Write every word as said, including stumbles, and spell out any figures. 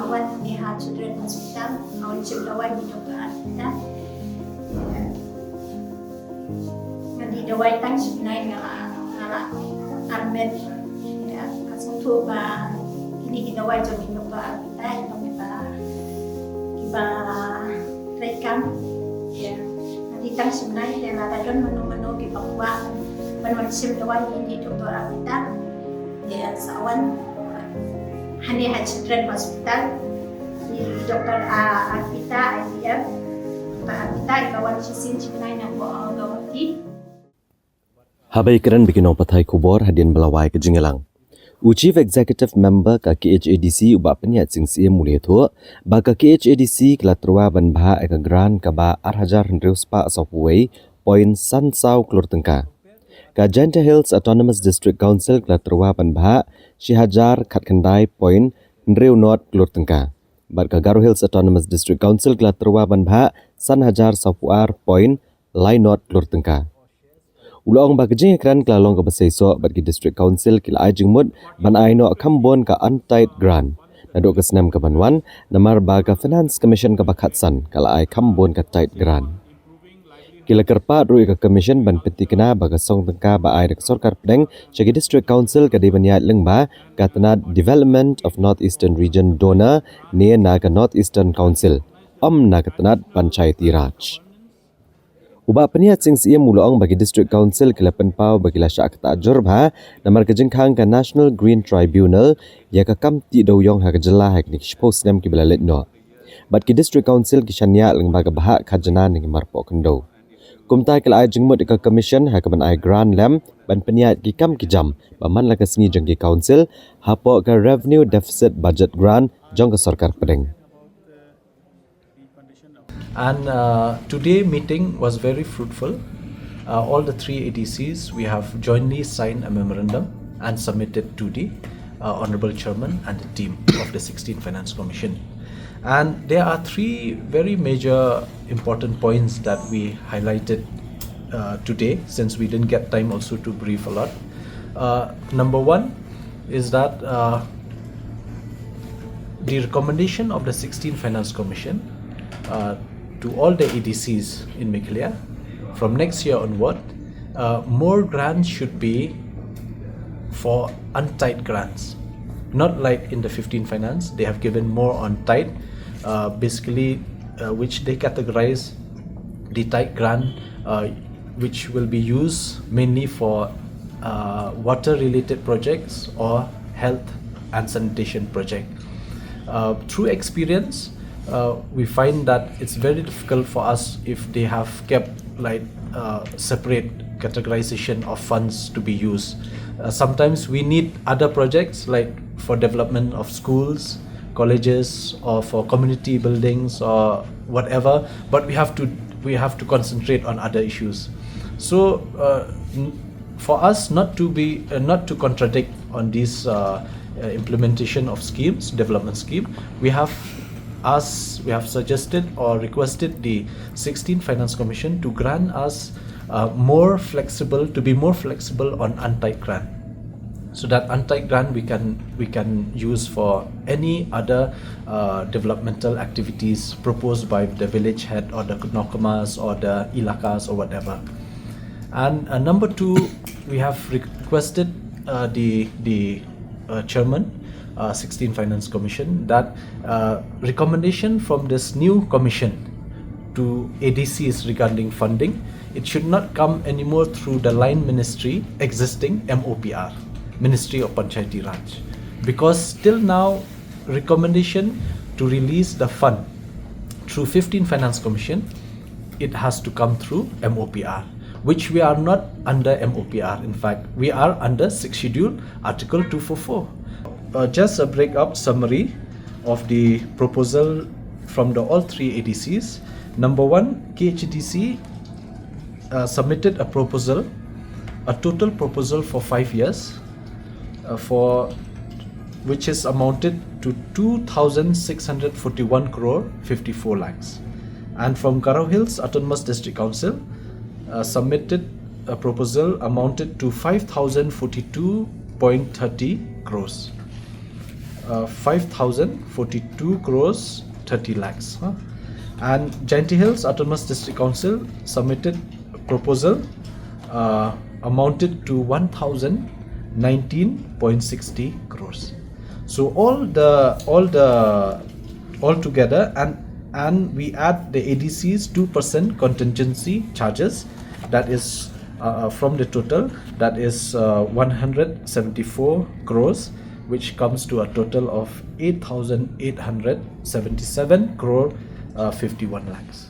Wan ni ha Children Hospital, nga wan shim dawai na Doktor Arpita. Nga dih dawai tang shi bnai nga la, nga la armet. Ïa, nga sngewthuh ba kine ki dawai jong i Doktor Arpita, i Doktor Arpita, kiba treikam. Ïa, nga dih tang shi bnai, ïa, lada don mano mano kiba kwah ban wan shim dawai na i Doktor Arpita. Ïa, sa wan hangne ha Children Hospital. I Doktor, ah, Arpita, I V F. Doktor Arpita, i ka wan shisien shi bnai na Guwahati. Haba ïakren bad ki nongpathai khubor hadien ba la wai ka jingïalang, u Chief Executive Member ka K H A D C, u Bah Pynïaid Sing Syiem, u la ïathuh ba ka K H A D C ka la tyrwa ban bhah ïa ka grant kaba ar hajar hynriew spah sawphew wei point san saw klur tyngka. Ka Jaintia Hills Autonomous District Council ka la tyrwa ban bhah shi hajar khatkhyndai point hynriew not klur tyngka. Bad ka Garo Hills Autonomous District Council ka la tyrwa ban bhah san hajar sawphew ar point lai not klur tyngka. U la ong ba ka jingïakren ka la long kaba seisoh bad ki District Council ki la ai jingmut ban ai noh kham bun ka untied grant naduh ka snem ka ban wan, namar ba ka Finance Commission kaba khatsan ka la ai kham bun ka tied grant. Ki la kyrpad ruh ïa ka Commission ban pynthikna ba ka song tyngka ba ai da ka sorkar pdeng sha ki District Council ka dei ban ïaid lyngba ka tnat Development of North Eastern Region, DoNER, ne na ka North Eastern Council, ym na ka tnat Panchayati Raj. U Bah Pynïaid Sing Syiem u la ong ba ki District Council ki la pynpaw ba ki la shah ktah jur bha namar ka jingkhang ka National Green Tribunal ïa ka kam tih dewïong ha ka jylla ha kine ki shiphew snem kiba la leit noh. Bad ki District Council ki shaniah lyngba ka bhah khajna na ki marpoh khyndew. Kumta ki la ai jingmut ïa ka Commission ha kaban ai grant lem ban pynïaid ki kam ki jam ba man la ka sngi jong ki Council hapoh ka Revenue Deficit Budget Grant jong ka sorkar pdeng. And uh, today meeting was very fruitful. Uh, all the three A D Cs, we have jointly signed a memorandum and submitted to the uh, Honorable Chairman and the team of the sixteenth Finance Commission. And there are three very major important points that we highlighted uh, today, since we didn't get time also to brief a lot. Uh, number one is that uh, the recommendation of the sixteenth Finance Commission uh, to all the A D Cs in Meghalaya from next year onward, uh, more grants should be for untied grants. Not like in the fifteen Finance, they have given more on tied, uh, basically, uh, which they categorize the tied grant, uh, which will be used mainly for uh, water-related projects or health and sanitation project. Uh, through experience, uh, we find that it's very difficult for us if they have kept like uh, separate categorization of funds to be used. Uh, sometimes we need other projects like for development of schools, colleges, or for community buildings or whatever, but we have to we have to concentrate on other issues. So uh, n- for us not to be uh, not to contradict on this uh, uh, implementation of schemes, development scheme, we have asked, we have suggested or requested the sixteenth Finance Commission to grant us uh, more flexible, to be more flexible on untied grant, so that untied grant we can we can use for any other uh, developmental activities proposed by the village head or the NOCMAs or the ilakas or whatever. And uh, number two, we have requested uh, the the uh, chairman, uh, sixteenth Finance Commission, that uh, recommendation from this new commission to A D Cs regarding funding, it should not come anymore through the line ministry existing, M O P R, Ministry of Panchayati Raj, because till now recommendation to release the fund through fifteen Finance Commission, it has to come through M O P R, which we are not under M O P R. In fact, we are under Sixth Schedule, Article two four four. Uh, just a break up summary of the proposal from the all three A D Cs. Number one, K H A D C uh, submitted a proposal, a total proposal for five years, uh, for which is amounted to two thousand six hundred forty-one crore fifty-four lakhs. And from Garo Hills Autonomous District Council, uh, submitted a proposal amounted to five thousand forty-two point thirty crores. uh, five thousand forty-two crores thirty lakhs. Huh? And Jaintia Hills Autonomous District Council submitted proposal uh, amounted to one thousand nineteen point sixty crores. So all the all the all together, and and we add the A D C's two percent contingency charges, that is uh, uh, from the total, that is uh, one hundred seventy-four crores, which comes to a total of eight thousand eight hundred seventy-seven crore uh, fifty-one lakhs.